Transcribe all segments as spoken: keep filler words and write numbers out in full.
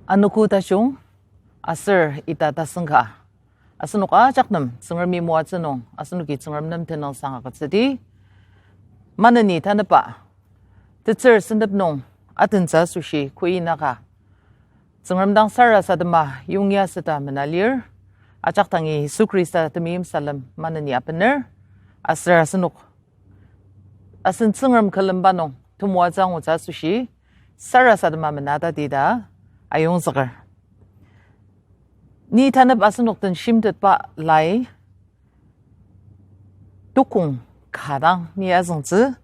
Anogo tajung, aser ita tasen ka. Asenok ajak nem Tsüngremi moatsü nung, asenoki Tsüngrem nem tenüngsang agütsüdi. Maneni tanüba, tetsür sentep nung, atentsü asoshi koinaka. Tsüngrem dang sarasadema yongya süta mena lir, ajak dangi Yisu Khrista temeim salem maneni abener, aser asenok asen Tsüngrem külemba nung temoatsü angutsü asoshi sarasadema mena tati ta ayongzüker. Ni tanep asenok den shimtetba lai, tukong ka dang ni azüngtsü,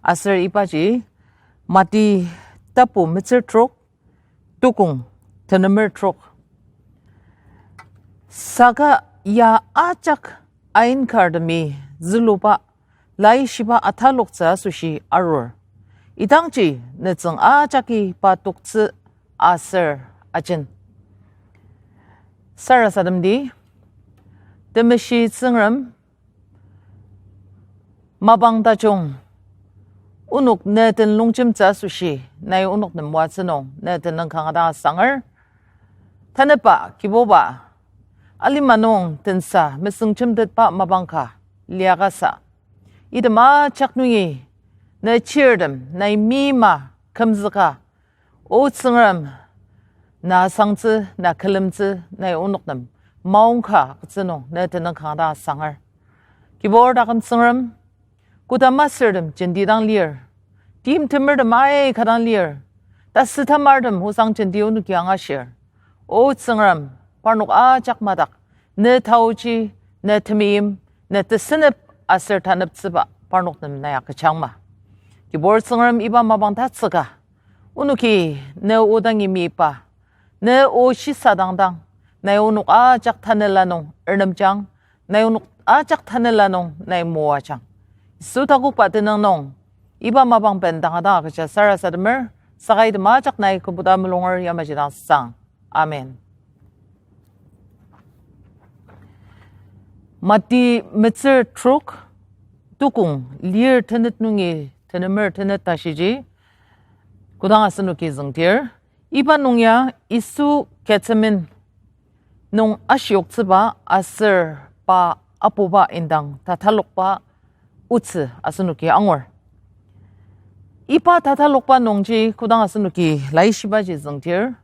aser ibaji Mati tapu metsür trok, tukong tenemer trok. Saka ya ajak ainkartemi züluba laishiba ataloktsü asoshi arur. Idangji nütsüng ajaki pa toktsü aser ajen. Sarasademdi, temeshi Tsüngrem, mapang tajung, onok ne den longjemtsü asoshi, nai onok nem moatsü nung ne tenüng kanga dang asanger. Tanepba, Kibuba, alima nung tensa mesüngjemtetba mapang ka liakasa, item ajak nungi ne chirtem nai mima kümzüka, O Tsüngrem, na asangtsü, na külemtsü, nai onok nem maongka agütsü nung ne tenüng kanga dang asanger. Kibur taküm Tsüngrem, kodama sürtem jenti dang lir, timtemertem aika dang lir, tasü tamartem osang jenti onoki angashir. O Tsüngrem, parnok ajak madak ne taoji, ne temeim, ne tesünep aser taneptsüba parnok nem nai agüjangma. Kibur Tsüngrem, iba mapang tatsüka, onoki ne o dangi mipa, ne o shisadangdang, nai onok ajak tanela nung ernemjang, nai onok ajak tanela nung nai moajang. Yisu takokba tenüng nung iba mapang bendang adang agüja sarasademer, saka item ajak nai kübok ta mulunger yamaji dang sang. Amen. Mati metsür trok, tukong lir tenet nungi tenemer tenet tashiji, kodang asenoki züngdir, iba nung ya Yisu Gethsemane nung ashioktsüba aser pa apuba indang tatalokba otsü asenoki angur. Iba tatalokba nungji kodang asenoki laishibaji züngdir,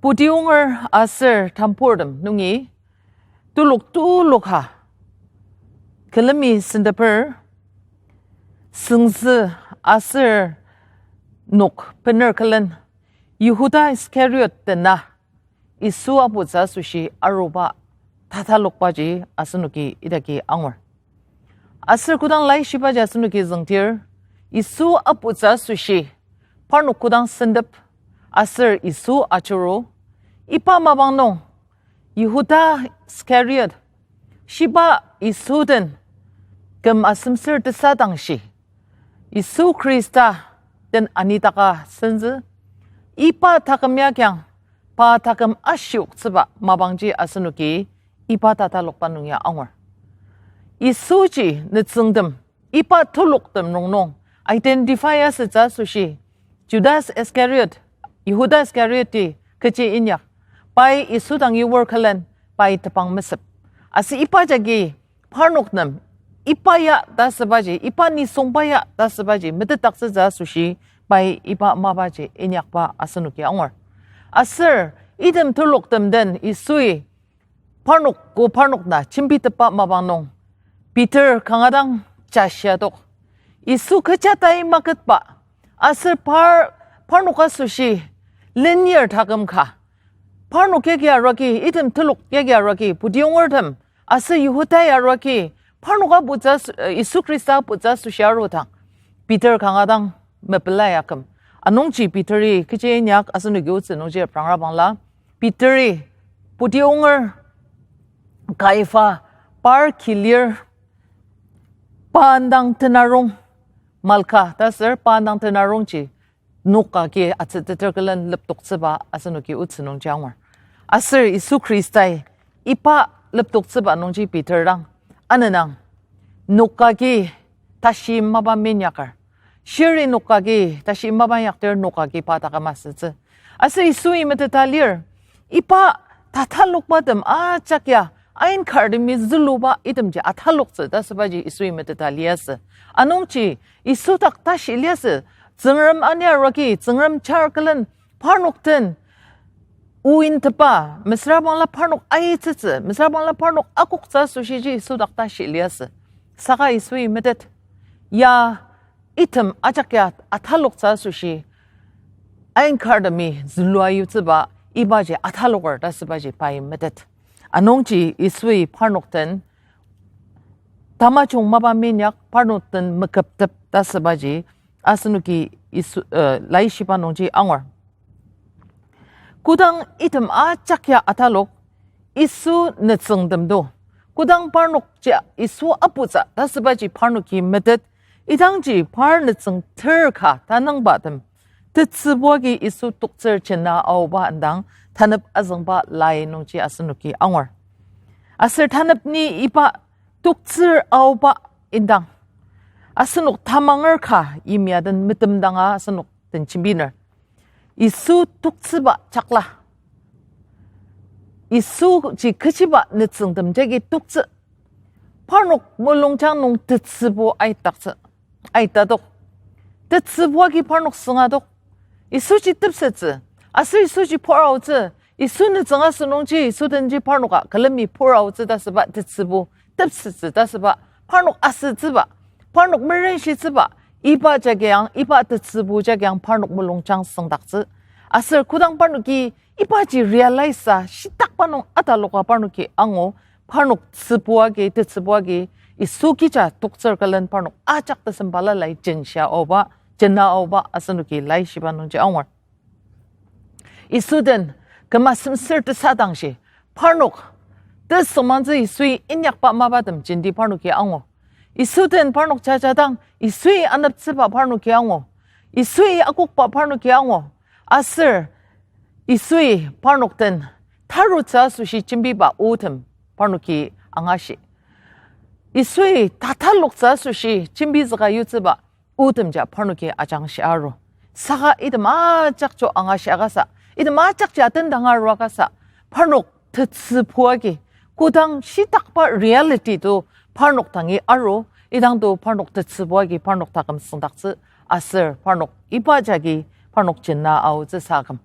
putionger aser tamburtem nungi telok tuluka külemi senteper, süngzü aser nok bener külen Yihuda Iskariot dena Yisu aputsü asoshi aruba tatalokbaji asenoki idaki angur. Aser kodang laishibaji asenoki züngdir, Yisu aputsü asoshi parnok kodang sentep aser Yisu ajuru, iba mapang nung Yihuda Iskariot, shiba Yisu den küm asemser tesadangshi, Yisu Khrista den anitaka senzü, iba taküm ya kiang pa taküm ashioktsüba mapangji asenoki iba tatalokba nung ya angur. Yisuji nütsüngtem, iba teloktem rongnung identify asütsü asoshi, Judas Iskariot, Yihuda Iskarioti kechi inyak, pai Yisu dangi wor külen pai tepang mesep. Aser iba jagi parnok nem iba ya ta asübaji, iba nisungba ya ta asübaji metetdaktsütsü asoshi pai iba mapaji inyakba asenoki angur. Aser item teloktem den Yisui parnok, ko parnok na jembitepba mapang nung Peter kanga dang jashia tok, Yisu kecha tai maketba, aser par, parnok asoshi lenir taküm ka, parnok yagi arua agi, item telok yagi arua agi, putiyongertem aser Yihuda arua agi, parnok aputsü as-, eh, Yisu Khrista aputsü asoshi arudang, Peter kanga dang mepela ya küm. Anungji Peteri kechi inyak asenoki otsü nungji aprangra bangla, Peteri, putionger Kaifa, par kilir, pa indang tenarong, Malka ta ser pa indang tenarongji nok agi atsüteter külen leptoktsüba asenoki otsü nungji angur. Aser Yisu Khristai iba leptoktsüba nungji Peter dang anenang, nok agi tashi mapa minyaker. Shiri nok agi tashi mapa inyakdir nok agi pa taküm asütsü. Aser Yisui meteta lir, iba tatalokbatem ajak ya, ain kar temi züluba itemji ataloktsü ta sübaji Yisui meteta liasü. Anungji Yisu dak tashi liasü, Tsüngrem ania roki, Tsüngrem char külen, parnok den, o intepa, mesüra bangla parnok aitsütsü, mesüra bangla parnok akoktsü asoshiji Yisu dak tashi liasü. Saka Yisui metet, ya item ajak ya ataloktsü asoshi, ain kar temi zülua yutsüba ibaji ataloker ta sübaji pai metet. Anungji Yisui parnok den tamajung mapa minyak parnok den meküptep ta sübaji asenoki Yisu, eh, laishiba nungji angur. Kodang item ajak ya atalok, Yisu nütsüngtem do. Kodang parnokji Yisu aputsü ta sübaji parnoki metet, idangji par nütsüng ter ka tanüngbatem tetsübu agi Yisu toktsür jena aoba indang tanep azüngba lai nungji asenoki angur. Aser tanep ni iba toktsür aoba indang asenok tamanger ka yimya den metemdanga asenok den jembiner. Yisu toktsüba jakla, Yisuji kechiba nütsüngtem jagi toktsü, parnok mulungjang nung tetsübu aitdaktsü, aitdakdok. Tetsübu agi parnok süngadok. Yisuji tepsettsü, aser Yisuji pur aotsü. Yisu nütsüng asünungji Yisu denji parnoka külemi pur aotsü ta süba tetsübu, tepsettsü ta süba, parnok asütsüba, parnok merenshitsüba, iba jagiang, iba tetsübu jagiang parnok mulungjang süngdaktsü. Aser kodang parnoki ibaji realize a shitakba nung ataloka parnoki angu, parnok tsübu agi, tetsübu agi, Yisu kija toktsür külen parnok ajak tesem balalai jenshia aoba, jena aoba asenoki laishiba nungji angur. Yisu den küma semsür tesadangshi, parnok tesüngmangtsü Yisui inyakba mapatem jenti parnoki angu. Yisu den parnok jajadang Yisui aneptsüba parnoki angu. Yisui akokba parnoki angu. Aser Yisui parnok den tarutsü asoshi jembiba otem parnoki angashi. Yisui tataloktsü asoshi jembizüka yutsüba otemji parnoki ajangshi aru. Saka item ajak jo angashi akasa, item ajakji atendang aru akasa, parnok tetsübu agi, kodang shitakba reality to parnok dangi aru, idang to parnok tetsübu agi parnok taküm süngdaktsü, aser parnok iba jagi parnok jena aotsü saküm.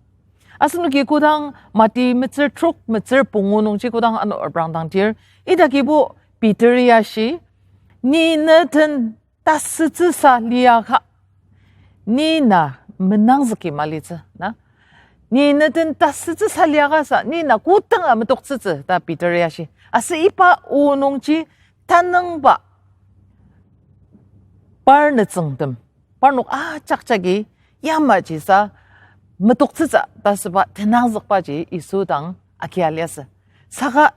Asenoki kodang Mati metsür trok metsür pungu nungji kodang ano abrangdangdir, idakibo Peteri ashi, ni ne den tasütsüsa liaka, ni na menangzüki malitsü, na? Ni ne den tasütsüsa liakasa, ni na kodanga metoktsütsü ta Peteri ashi. Aser iba o nungji tanüngba par nütsüngtem, parnok ajak jagi yamajisa metoktsütsü ta süba tenangzükbaji Yisu dang akia liasü. Saka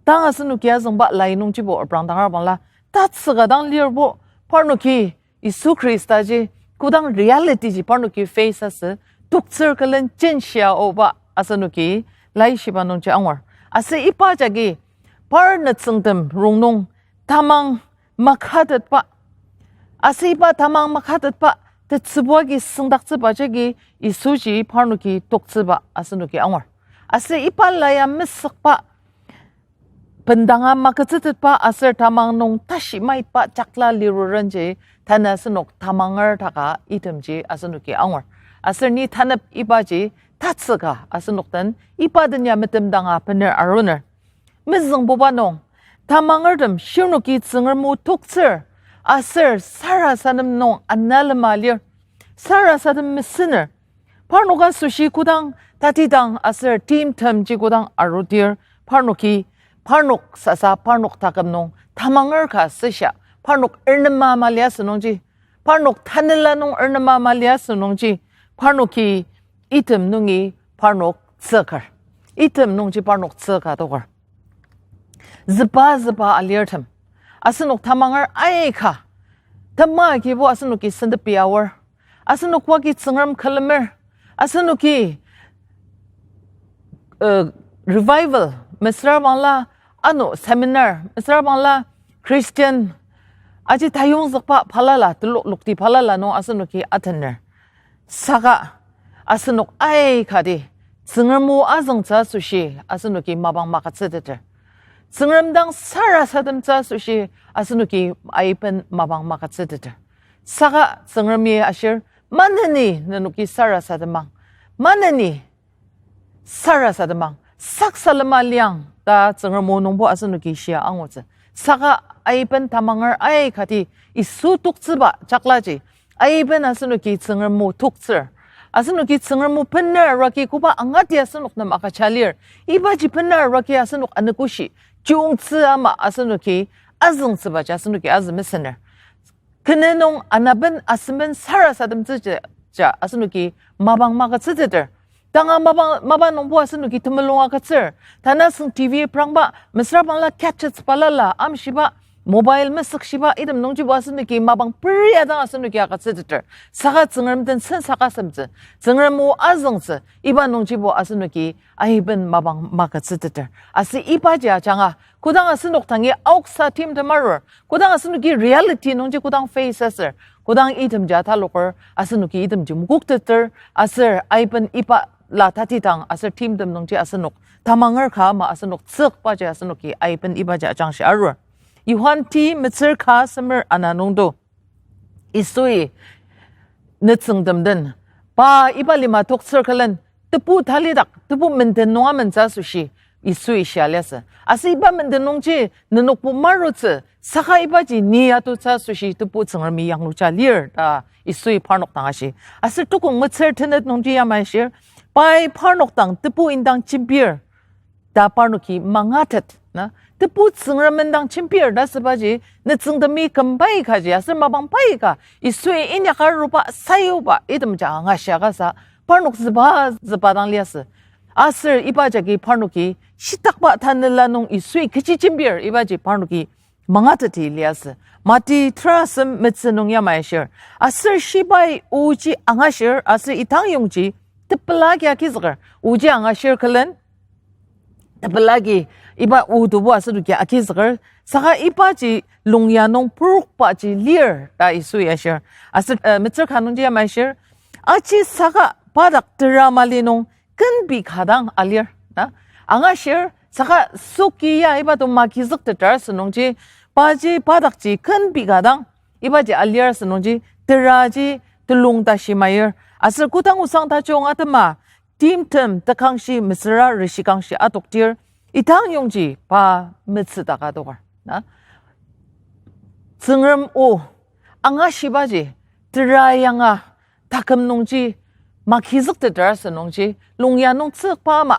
tang asenoki azüngba lai nungjibo abrangdangar bangla, tatsüka dang lirbo parnoki Yisu Khristaji kodang reality ji parnoki face asü, toktsür külen jenshia aoba asenoki laishiba nungji angur. Aser iba jagi par nütsüngtem rongnung tamang makatetba, aser iba tamang makatetba tetsübu agi süngdaktsüba jagi Yisuji parnoki toktsüba asenoki angur. Aser iba laya mesükba bendanga makütsütetba aser tamang nung tashi maitba jakla lirurenji, tanü asenok tamanger taka itemji asenoki angur. Aser ni tanep ibaji tatsüka asenok den iba den ya metemdanga bener aruner. Mezüngbuba nung, tamangertem shirnoki Tsüngrem o toktsür, aser sarasadem nung analema lir, sarasadem mesüner. Parnok asoshi kodang tatidang aser timtemji kodang arudir, parnoki, parnok sasa parnok taküm nung tamanger ka süshia, parnok ernema mali asünungji, parnok tanela nung ernema mali asünungji, parnoki item nungi parnok tsüker, item nungji parnok tsüka toker. Züba züba alirtem, asenok tamanger aika, tamakibo asenoki sentepi aor, asenok wagi Tsüngrem külemer, asenoki, uh, revival mesüra bangla, ano seminar mesüra bangla, Christian aji tayongzükba balala, telok lokti balala nung asenoki atener. Saka asenok aikati Tsüngrem o azüngtsü asoshi asenoki mapang magütsüteter. Tsüngrem dang sarasademtsü asoshi asenoki aiben mapang magütsüteter. Saka Tsüngremi ashir, maneni nenoki sarasademang. Maneni sarasademang, saksalema liang ta Tsüngrem o nungbo asenoki shia angutsü. Saka aiben tamanger aikati Yisu toktsüba jaklaji, aiben asenoki Tsüngrem o toktsür. Asenoki Tsüngrem o bener arua agi koba angati asenok nem agüja lir. Ibaji bener arua agi asenok anogoshi, chiyungtsü ama asenoki azüngtsübaji asenoki azümesener. Kene nung anaben asemben sarasademtsüji ja asenoki mapang magütsüteter. Tanga mapa, mapa nungbo asenoki temulung agütsür. Tanü asüng T V prangba, mesüra bangla gadgets balala, amshiba, mobile mesükshiba, item nungjibo asenoki mapang peria dang asenoki agütsüteter. Saka Tsüngrem den sen saka semtsü. Tsüngrem o azüngtsü, iba nungjibo asenoki aiben mapang magütsüteter. Aser ibaji ajanga, kodang asenok dangi aoksa timtem arur, kodang asenoki reality nungji kodang face asür, kodang itemji ataloker, asenoki itemji mokokteter, aser aiben iba la tatidang aser timtem nungji asenok tamanger ka ama asenok tsükbaji asenoki aiben ibaji ajangshi arur. Johan ti metsür ka semer ana nungdo. Yisui nütsüngtem den, pa iba lima toktsür külen, tebu talidak, tebu menden nung amentsü asoshi, Yisui shia liasü. Aser iba menden nungji nenokbo marutsü, saka ibaji ni atutsü asoshi tebu Tsüngremi yangluja lir ta Yisui parnok dang ashi. Aser tukong metsür tenet nungji yamai ashir, pai parnok dang tebu indang jembir ta parnoki mangatet, na? Tebu Tsüngrem indang jembir ta sübaji, nütsüngtemi kümbai kaji aser mapang pai ka, Yisui inyaka aruba sayuba itemji angashia kasa, parnok züba züba dang liasü. Aser iba jagi parnoki shitakba tanela nung Yisui kechi jembir ibaji parnoki mangateti liasü. Mati terasem metsü nung yamai ashir, aser shibai oji angashir aser itangyongji tepela agi agizüker. Oji angashir külen, tepela agi iba o tebu asenoki agizüker. Saka ibaji longya nung purokbaji lir ta Yisui ashir. Aser, eh, metsür ka nungji yamai ashir, aji saka padak tera mali nung kenbi ka dang alir, na? Angashir, saka soki ya iba to magizükteter asünungji, paji padakji kenbi ka dang ibaji alir asünungji, teraji telung tashi mayir. Aser kodang osang tajung atema, timtem tekangshi mesüra reshikangshi atoktir, itangyongji pa metsüdaka adoker, na? Tsüngrem o angashibaji tera yanga taküm nungji magizükteter asünungji, longya nung tsükba ama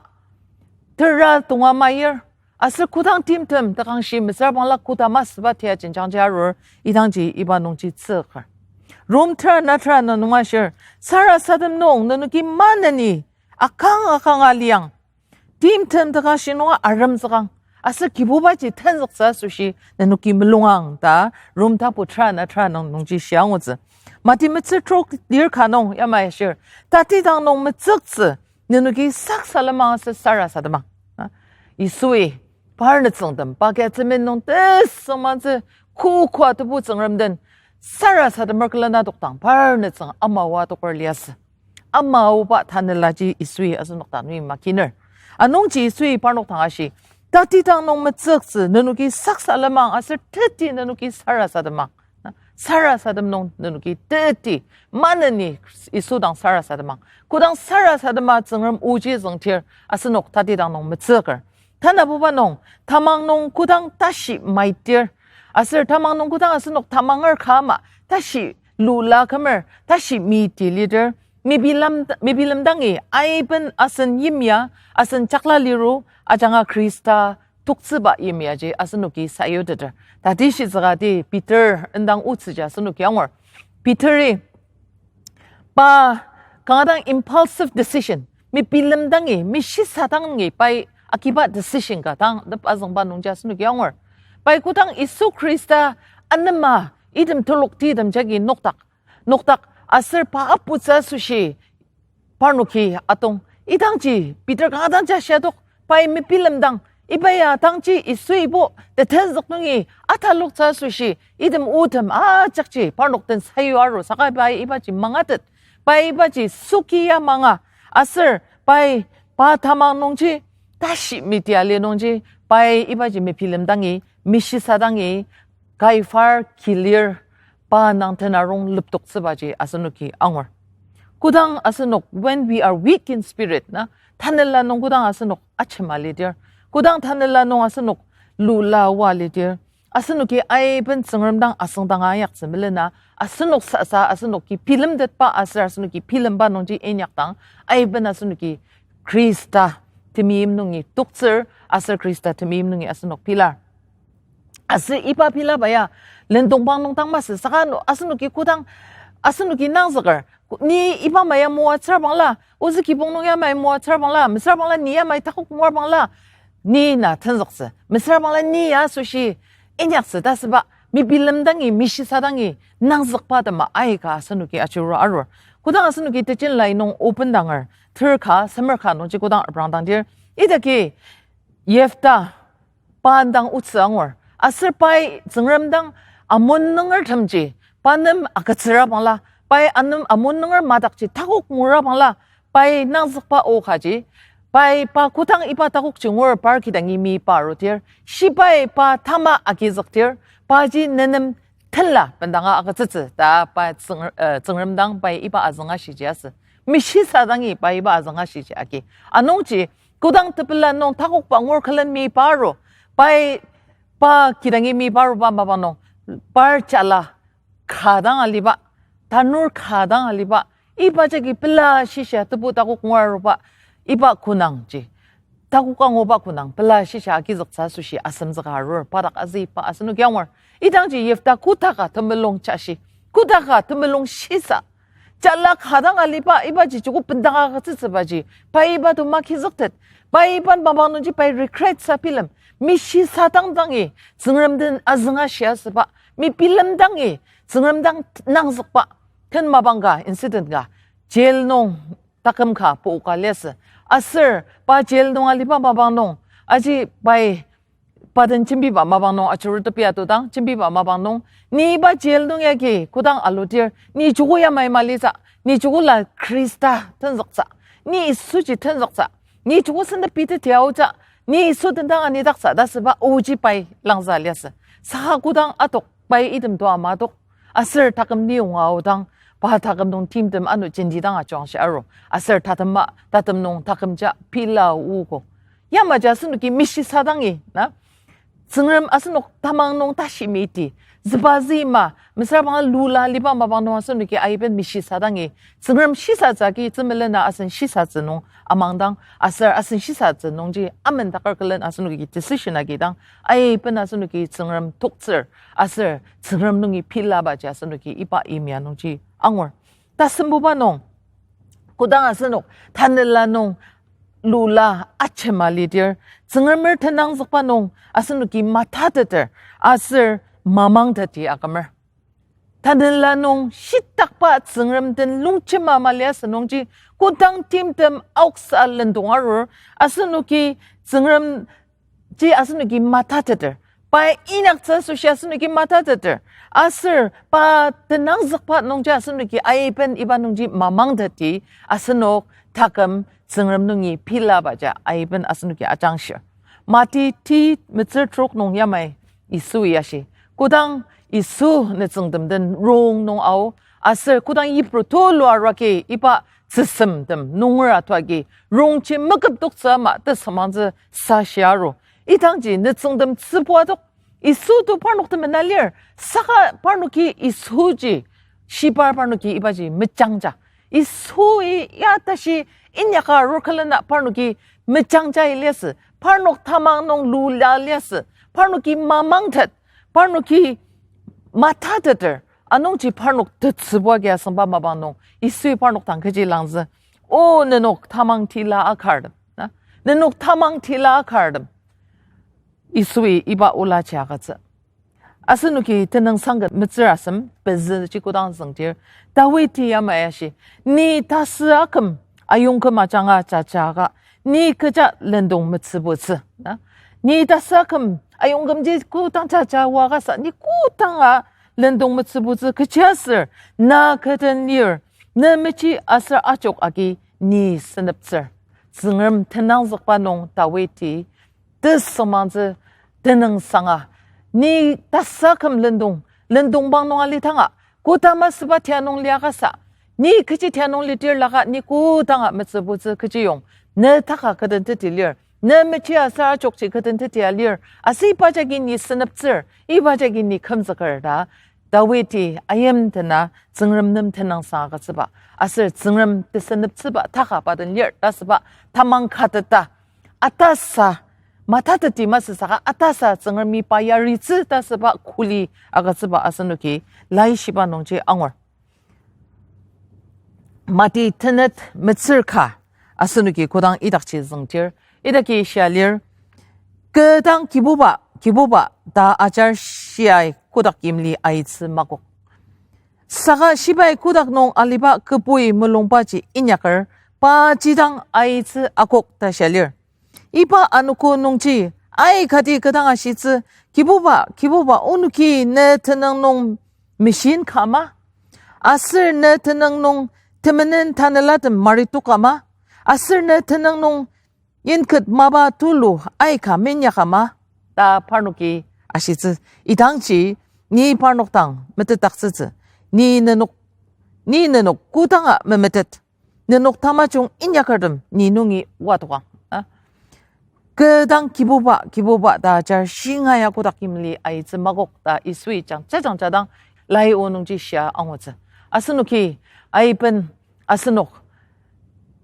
tera tonga mayir, aser kodang timtem tekangshi mesüra bangla koda masüba tia jenjangji arur, idangji iba nungji tsüker. Rom tera na tera na nung ashir, sarasadem nung nenoki maneni akang akanga liang, timtem tekangshi nunga aremzükang, aser Kibubaji tenzüktsü asoshi nenoki mulungang ta Rom tapu tera na tera nung nungji shia angutsü. Mati metsür trok lir ka nung yamai ashir, tatidang nung metsüktsü nenoki saksalemang aser sarasademang. Yisui par nütsüngtem pa kiatsümen nung tesüngmangtsü, kokoa tebu Tsüngrem den sarasademer külen adokdang par nütsüng ama oa adoker liasü. Ama oba tanelaji Yisui asenok dang nungi makiner. Anungji Yisui parnok dang ashi, tatidang nung metsüktsü nenoki saksalemang aser teti nenoki sarasademang. Sarasadem nung nenoki teti, maneni Yisu dang sarasademang. Kodang sarasadema Tsüngrem oji züngdir, asenok tatidang nung metsüker. Tanabuba nung, tamang nung kodang tashi maitir, aser tamang nung kodang asenok tamanger ka ama tashi lula kümer, tashi miti lidir, mebilam, mebilemdangi aiben asen yimya, asen jakla liru, ajanga Khrista toktsüba yimyaji asenoki sayuteter. Tatishitsüka di Peter indang otsüji asenoki angur. Peteri pa kanga dang impulsive decision, mebilemdangi, meshisadangni pai agiba decision ka dang dep azüngba nungji asenoki angur. Pai kodang Yisu Khrista anema item telokti item jagi nokdak, nokdak aser pa aputsü asoshi parnoki atong. Idangji Peter kanga dang jashia adok, pai mebilemdang, iba ya dangji Yisui bo tetenzük nungi ataloktsü asoshi item otem ajakji parnok den sayu aru, saka pai ibaji mangatet. Pai ibaji soki ya manga. Aser pai pa tamang nungji, tashi miti ali nungji, pai ibaji mebilemdangi, mishisadangi, kaifar kilir, pa nang tenarong leptoktsübaji asenoki angur. Kodang asenok, when we are weak in spirit, na, tanela nung kodang asenok achema lidir, kodang tanela nung asenok lula wa lidir, asenoki aiben Tsüngrem dang asüngdanga ayaktsü melena, asenok sasa asenoki bilemtetba aser asenoki bilemba nungji inyakdang, aiben asenoki Khrista temeim nungi toktsür, aser Khrista temeim nungi asenok bilar. Aser iba bilaba ya, lendongpang nung dang masü, saka ano, asenoki kodang, asenoki nangzüker, ni iba ama ya moatsür bangla, ozü kibong nung yamai moatsür bangla, mesüra bangla ni yamai takok ngur bangla, ni na tenzüktsü, mesüra bangla ni ya asoshi inyaktsü ta asüba, mebilemdangi, mishisadangi, nangzükba tema aika asenoki achirua arur. Kodang asenoki Tejen lai nung open danger, ter ka, semer ka nungji kodang reprangdangdir, idaki Yefta, pa indang otsü angur. Aser pai Tsüngrem dang Amon nungertemji, pa nem agütsüra bangla, pai anem Amon nunger madakji takok ngura bangla, pai nangzükba o kaji, pai pa kodang iba takokji ngur par kidangi meyipa arudir, shibai pa tama agizükdir, paji nenem tenla bendanga agütsütsü ta pa Tsüng-, eh, Tsüngrem dang pai iba azünga shiji asü. Mishisadangi pai iba azünga shiji agi. Anungji, kodang tepela nung takokba ngur külen meyipa aru, pai pa kidangi meyipa aruba mapang nung, par jala ka dang aliba, tanur ka dang aliba, iba jagi pela shisa tebu takok ngur aruba, iba konangji, takok anguba konang, pela shisa agizüktsü asoshi asemzüka arur, padak azüiba asenoki angur. Idangji Yefta kotaka temulung jashi, kotaka temulung shisa, jala ka dang aliba, ibaji joko bendanga agütsütsübaji, pai iba to magizüktet, pai iba mapang nungji pai regret sa bilem, mishisadangdangi, Tsüngrem den azünga shia asüba, mebilemdangi, Tsüngrem dang nangzükba, ken mapang ka, incident ka, jail nung taküm ka, po ka liasü. Aser, pa jail nung aliba mapang nung, aji pai pa den jembiba mapang nung, ajurutepi atodang, jembiba mapang nung, ni iba jail nung yagi, kodang aludir, ni joko yamai malitsü, ni joko la Khrista tenzüktsü, ni Yisuji tenzüktsü, ni joko sentep bitetia aotsü, ni Yisu tendang anidaktsü ta asüba oji pai langzü liasü. Saka kodang atok pai item to ama tok, aser taküm niyonga aodang, pa taküm nung timtem ano jenti dang ajuangshi aru, aser tatema, tatem nung takümja pila ogo. Yamaji asenoki mishisadangi, na? Tsüngrem asenok tamang nung tashi miti, züba züima, mesüra bangla lula liba mapang nung asenoki aiben mishisadangi, Tsüngrem shisatsü agi tsümelena asen shisatsü nung amangdang, aser asen shisatsü nungji amen takar külen asenoki decision agidang, aiben asenoki Tsüngrem toktsür, aser Tsüngrem nungi bilabaji asenoki iba yimya nungji angur. Tasembuba nung, kodang asenok tanela nung lula achema lidir, Tsüngremer tenangzükba nung asenoki matateter, aser mamangteti akümer. Tanela nung shitakba Tsüngrem den lungjema mali asünungji, kodang timtem aoksa lendong arur, asenoki Tsüngrem ji asenoki matateter. Pai inyaktsü asoshi asenoki matateter. Aser pa tenangzükba nungji asenoki aiben iba nungji mamangteti, asenok taküm Tsüngrem nungi bilabaji aiben asenoki ajangshir. Mati ti metsür trok nung yamai Yisui ashi, kodang Yisu nütsüngtem den rong nung ao, aser kodang yipru tulu arua agi iba tsüsemtem nunger atua agi rongji meküptoktsü ama tesümangtsü sashi aru. Idangji nütsüngtem tsübua tok, Yisu to parnok temena lir, saka parnoki Yisuji shibar parnoki ibaji mejangja. Yisui ya tashi inyaka arur külena parnoki mejangja iliasü, parnok tamang nung lula liasü, parnoki mamangtet, parnoki matateter, anungji parnok tetsübua agi asüngba mapang nung, Yisui parnok dang kechi langzü, O nenok tamang tila akartem, na? Nenok tamang tila akartem. Yisui iba ola chiakatsü. Asenoki tenüngsang ket metsür asem, pezü ji kodang züngdir, Dawidi yamai ashi, Ni tasü aküm ayongküm ajanga jajaka, ni kecha lendong metsübutsü, na? Ni tasü aküm ayongkümji kodang jaja oa kasa, ni kodanga lendong metsübutsü kechiaser, na kü den lir, ne mechi aser ajok agi ni seneptsür. Tsüngrem tenangzükba nung Dawidi tesümangtsü tenüngsanga, ni tasü küm lendong, lendong bang nung alidanga, kodama süba tia nung liakasa, ni kechi tia nung litir laka ni kodanga metsübutsü kechiyong, ne taka ketenteti lir, ne mechi aser ajokji ketenteti alir, aser iba jagi ni seneptsür, iba jagi ni kümzüker ta, Dawidi ayimdena Tsüngrem nem tenüngsang agütsüba, aser Tsüngrem teseneptsüba taka pa den lir ta süba tamang kateta, atasa, matateti masü saka atasa Tsüngremi pa yaritsü ta süba kuli agütsüba asenoki laishiba nungji angur. Mati tenet metsür ka asenoki kodang idakji züngdir, idaki shia lir, kü dang Kibuba, Kibuba ta ajar shiai kodak yimli aitsü makok. Saka shibai kodak nung aliba kübui mulungbaji inyaker, paji dang aitsü akok ta shia lir. Iba anogo nungji aikati kü dang ashitsü, Kibuba, Kibuba, onoki ne tenüng nung meshin ka ma? Aser ne tenüng nung temenen tanelatem maritoka ma? Aser ne tenüng nung inket mapa tulu aika meinyaka ma? Ta parnoki ashitsü. Idangji ni parnok dang metetdaktsütsü. Ni nenok, ni nenok kodanga memetet. Nenok tamajung inyakertem ni nungi oa tokang. A? Kü dang Kibuba, Kibuba ta ajar shinga ya kodak yimli aitsü makok ta Yisui jangja jangja dang lai o nungji shia angutsü. Asenoki aiben asenok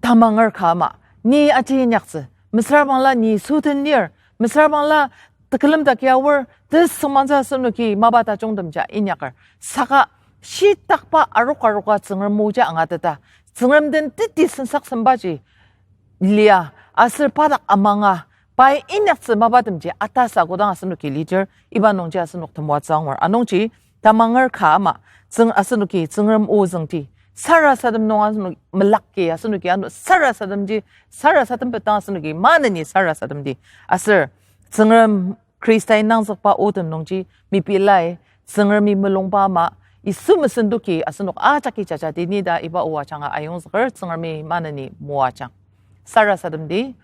tamanger ka ama, ni aji inyaktsü, mesüra bangla ni süden lir, mesüra bangla tekülem dak ya aor, tesüngmangtsü asenoki mapa tajungtemji inyaker. Saka shitakba arok aroka Tsüngrem moji angateta, Tsüngrem den teti sensak sembaji lia, aser pa dak amanga, pai inyaktsü mapatemji atasa kodang asenoki lidir, iba nungji asenok temoatsü angur. Anungji tamanger ka ama, Tsüng-, asenoki Tsüngrem o züngdi, sarasadem nung asenok melaki, asenoki ano sarasademji, sarasadem petang asenoki maneni sarasademdi. Aser Tsüngrem Khristai nangzükba otem nungji mepilai, Tsüngremi mulungba ama, Yisu mesendoki asenok ajaki jajadi ni ta iba o ajanga ayongzüker, Tsüngremi maneni moajang. Sarasademdi.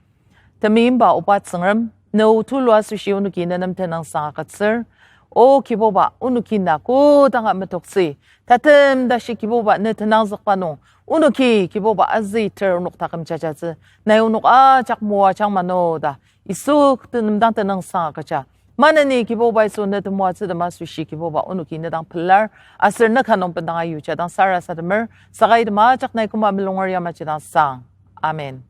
Temeimba oba Tsüngrem, ne o tulu asoshi onoki ne nem tenüngsang agütsür. O Kibuba, onoki na kodanga metoktsü. Tatem tashi Kibuba ne tenangzükba nung, onoki Kibuba azüter onok taküm jajatsü. Nai onok ajak moajang mano ta Yisu tenem dang tenüngsang agüja. Maneni Kibuba Yisu ne temoatsü tema asoshi Kibuba onoki ne dang pelar, aser ne ka nung bendanga yuja dang sarasademer, saka item ajak nai küma mulunger yamaji dang sang. Amen.